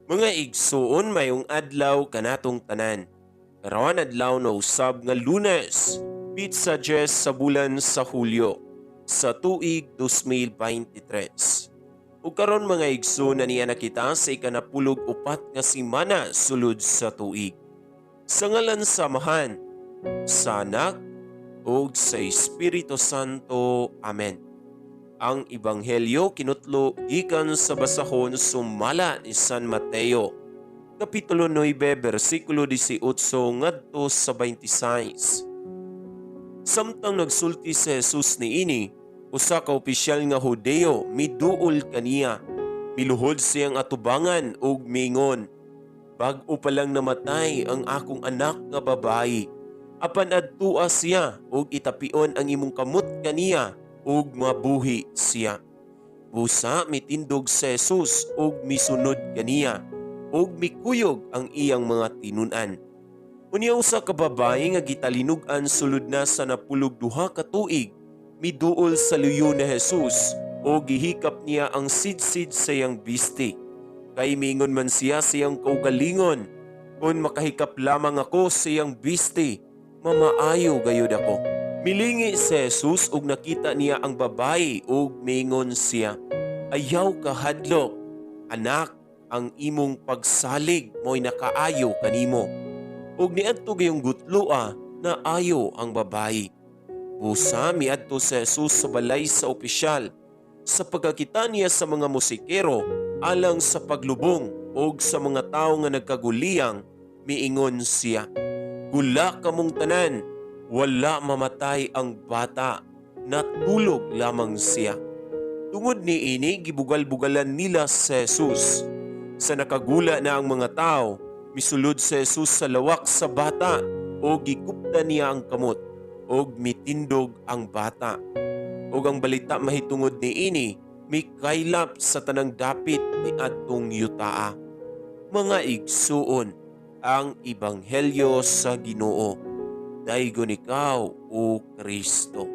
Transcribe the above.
Mga igsuon, maayong adlaw kanatong tanan. Karon adlaw na usab nga Lunes, petsa 10 sa bulan sa Hulyo sa tuig 2023. Ug karon, mga igsoon, niya na kita sa ikanapulog upat nga simana sulod sa tuig. Sa ngalan sa Amahan, sa Anak, ug sa Espiritu Santo. Amen. Ang Ebanghelyo kinutlo gikan sa basahon sumala ni San Mateo, Kapitulo 9, bersikulo 18 ngadto sa 26. Samtang nagsulti si Jesus niini, usa ka opisyal nga Hudeo miduol kaniya. Miluhod siyang atubangan ug miingon, "Bag-o pa lang namatay ang akong anak nga babayi. Apan adtua siya ug itapion ang imong kamot kaniya ug mabuhi siya." Busa mitindog si Jesus ug misunod kaniya ug mikuyog ang iyang mga tinun-an. Unya usa ka babayi nga gitalinog-an sulod na sa 12 ka tuig miduol sa luyo ni Jesus ug gihikap niya ang sidsid sa iyang bisti. Kay miingon man siya sa iyang kaugalingon, "Kung makahikap lamang ako sa iyang bisti, mamaayo gayud ako." Milingi si Jesus ug nakita niya ang babayi ug miingon siya, "Ayaw kahadlok, anak, ang imong pagsalig mo'y nakaayo kanimo." Ug niadto gayong gutloa na ayo ang babayi. Busa miadto si Jesus sa balay sa opisyal. Sa pagkakita niya sa mga musikero alang sa paglubong ug sa mga tawo nga nagkaguliyang, miingon siya, "Gula kamong tanan, wala mamatay ang bata, natulog lamang siya." Tungod niini, gibugal-bugalan nila si Jesus. Sa nakagula na ang mga tao, misulod si Jesus sa lawak sa bata ug gikuptan niya ang kamot ug mitindog ang bata. Ug ang balita mahitungod niini mikaylap sa tanang dapit ni adtong yutaa. Mga igsuon, ang ebanghelyo sa Ginoo. Daygon ikaw, O Kristo.